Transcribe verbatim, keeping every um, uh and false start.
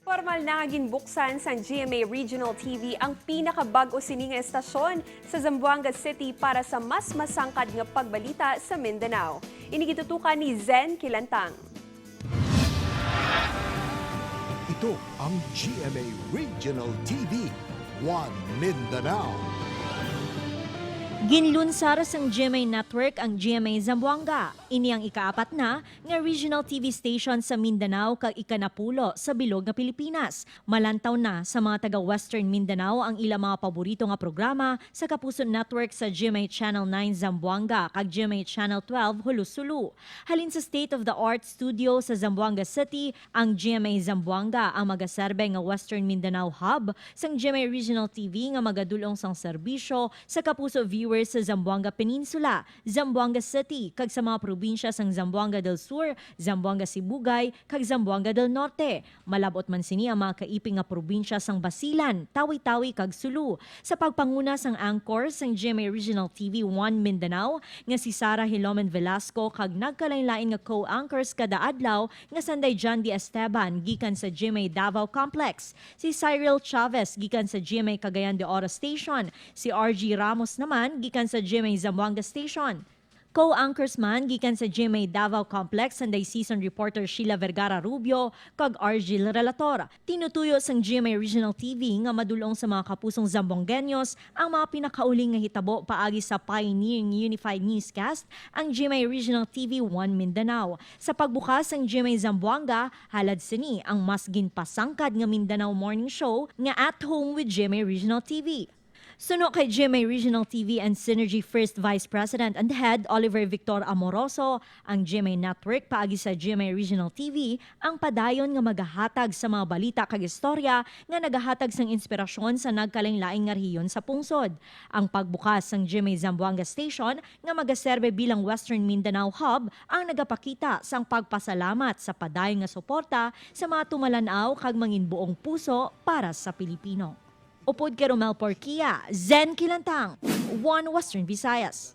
Pormal na nga ginbuksan sang G M A Regional T V ang pinakabag-o sini nga estasyon sa Zamboanga City para sa mas masangkad nga pagbalita sa Mindanao. Ini gitutukan ni Zen Kilantang. Ito ang G M A Regional T V, One Mindanao. Ginlunsar sang G M A Network ang G M A Zamboanga. Ini ang ikaapat na nga regional T V station sa Mindanao kag ikanapulo sa bilog nga Pilipinas. Malantaw na sa mga taga Western Mindanao ang ilang mga paborito nga programa sa Kapuso Network sa G M A Channel nine Zamboanga kag G M A Channel twelve Hulusulu. Halin sa state-of-the-art studio sa Zamboanga City, ang G M A Zamboanga ang magaserbe nga Western Mindanao hub sang G M A Regional T V nga magadul-ong sang serbisyo sa kapuso viewers sa Zamboanga Peninsula, Zamboanga City, kag sa mga probinsya sang Zamboanga del Sur, Zamboanga Sibugay, kag Zamboanga del Norte. Malab-ot man sini ang mga kaiping nga probinsya sang Basilan, Tawi-Tawi, kag Sulu. Sa pagpanguna sang anchor sang G M A Regional T V One Mindanao nga si Sarah Hilomen Velasco kag nagkalain-lain nga co-anchors kada adlaw nga sanday John D. Esteban gikan sa G M A Davao Complex, si Cyril Chavez gikan sa G M A Cagayan de Oro Station, si R G Ramos naman gikan sa G M A Zamboanga Station. Co-anchors man gikan sa G M A Davao Complex sanday season reporter Sheila Vergara Rubio kag Argil Relator. Tinutuyo sang G M A Regional T V nga madul-ong sa mga kapusong Zamboangueños ang mga pinakauling nga hitabo paagi sa pioneering unified newscast, ang G M A Regional T V One Mindanao. Sa pagbukas sang G M A Zamboanga, halad sini ang mas ginpasangkad nga Mindanao Morning Show nga At Home with G M A Regional T V. Suno kay G M A Regional T V and Synergy First Vice President and Head Oliver Victor Amoroso, ang G M A Network paagi sa G M A Regional T V ang padayon nga magahatag sa mga balita kag istorya nga nagahatag sang inspirasyon sa nagkalainlain nga rehiyon sa pungsod. Ang pagbukas sang G M A Zamboanga Station nga magaserbe bilang Western Mindanao Hub ang nagapakita sang pagpasalamat sa padayon nga suporta sa mga tumalan-aw kag manginbuong puso para sa Pilipino. Upod kay Romel Porquia, Zen Kilantang, One Western Visayas.